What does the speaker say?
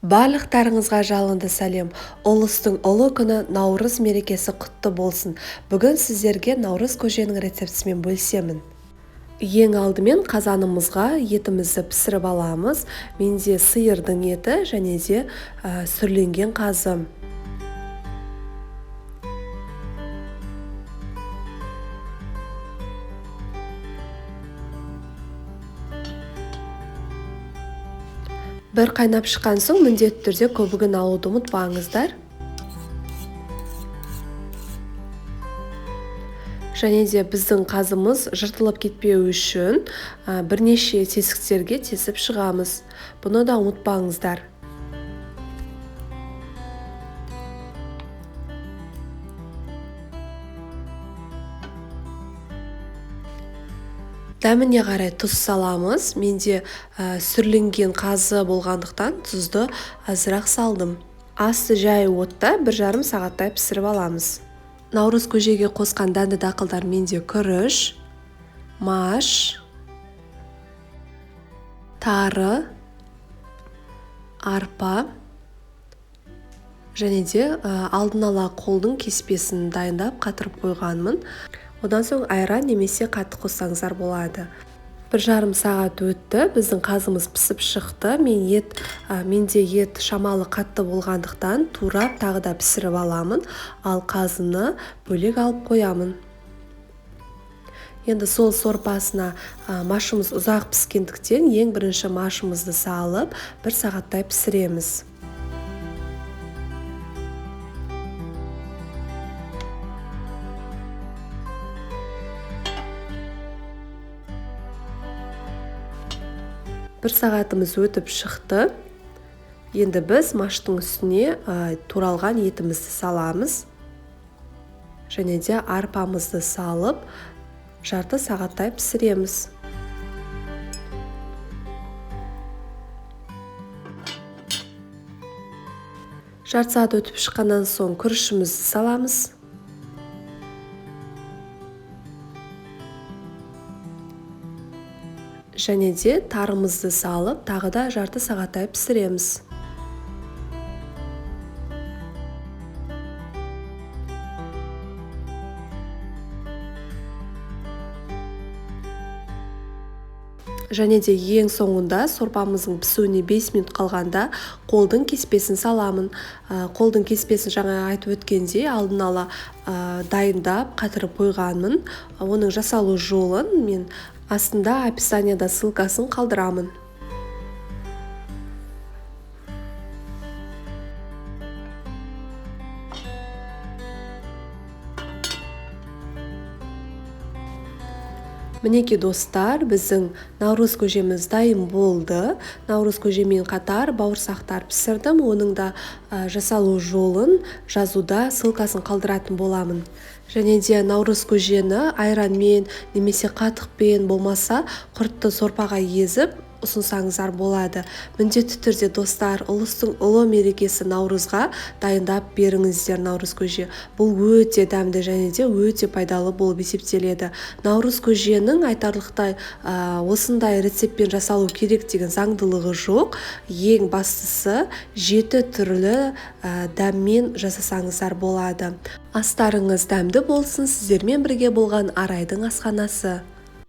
Барлықтарыңызға жалынды сәлем. Ұлыстың ұлы күні Наурыз мерекесі құтты болсын. Бүгін сіздерге Наурыз көженің рецептісімен бөлісемін. Ең алдымен қазанымызға етімізді пісіріп аламыз. Менде сиырдың еті және де сүрленген қазы. Бір қайнап шыққан соң міндетті түрде көбігін алуды ұмытпаңыздар. Және де біздің қазымыз жыртылып кетпеу үшін бірнеше тесіктерге тесіп шығамыз. Бұны да ұмытпаңыздар. Дәміне қарай тұз саламыз. Менде сүрленген қазы болғандықтан тұзды азырақ салдым. Асты жай отта 1,5 сағаттай пісіріп аламыз. Наурыз көжеге қосқан дәнді дақылдар менде күріш, маш, тары, арпа және де алдын ала қолдың кеспесін дайындап қатырып қойғанмын. Одан соң айран немесе қатық қоссаңыздар болады. 1,5 сағат өтті, біздің қазымыз пісіп шықты. Менде ет шамалы қатты болғандықтан турап тағы да пісіріп аламын, ал қазыны бөлек алып қоямын. Енді сол сорпасына машымыз ұзақ піскендіктен ең бірінші машымызды салып 1 сағаттай пісіреміз. Бір сағатымыз өтіп шықты. Енді біз маштың үстіне туралған етімізді саламыз. Және де арпамызды салып, жарты сағаттай пісіреміз. Жарты сағат өтіп шыққаннан соң күрішімізді саламыз. Және де тарымызды салып, тағы да жарты сағаттай пісіреміз. Және де ең соңында сорпамыздың пісуіне 5 минут қалғанда қолдың кеспесін саламын. Қолдың кеспесін жаңа айтып өткендей алдын ала дайындап қатырып қойғанмын. Оның жасалу жолын мен астында описанияда ссылкасын қалдырамын. Мінекей достар, біздің наурыз көжеміз дайын болды. Наурыз көжемен қатар бауырсақтар пісірдім. Оның да жасалу жолын жазуда ссылкасын қалдыратын боламын. Және де наурыз көжені айранмен немесе қатықпен болмаса құртты сорпаға езіп ұсынсаңыздар болады. Міндетті түрде достар, ұлыстың ұлы мерекесі наурызға дайындап беріңіздер наурыз көже. Бұл өте дәмді және де өте пайдалы болып есептеледі. Наурыз көженің айтарлықтай осындай рецептпен жасалу керек деген заңдылығы жоқ. Ең бастысы 7 түрлі дәммен жасасаңыздар болады. Астарыңыз дәмді болсын, сіздермен бірге болған Арайдың асханасы.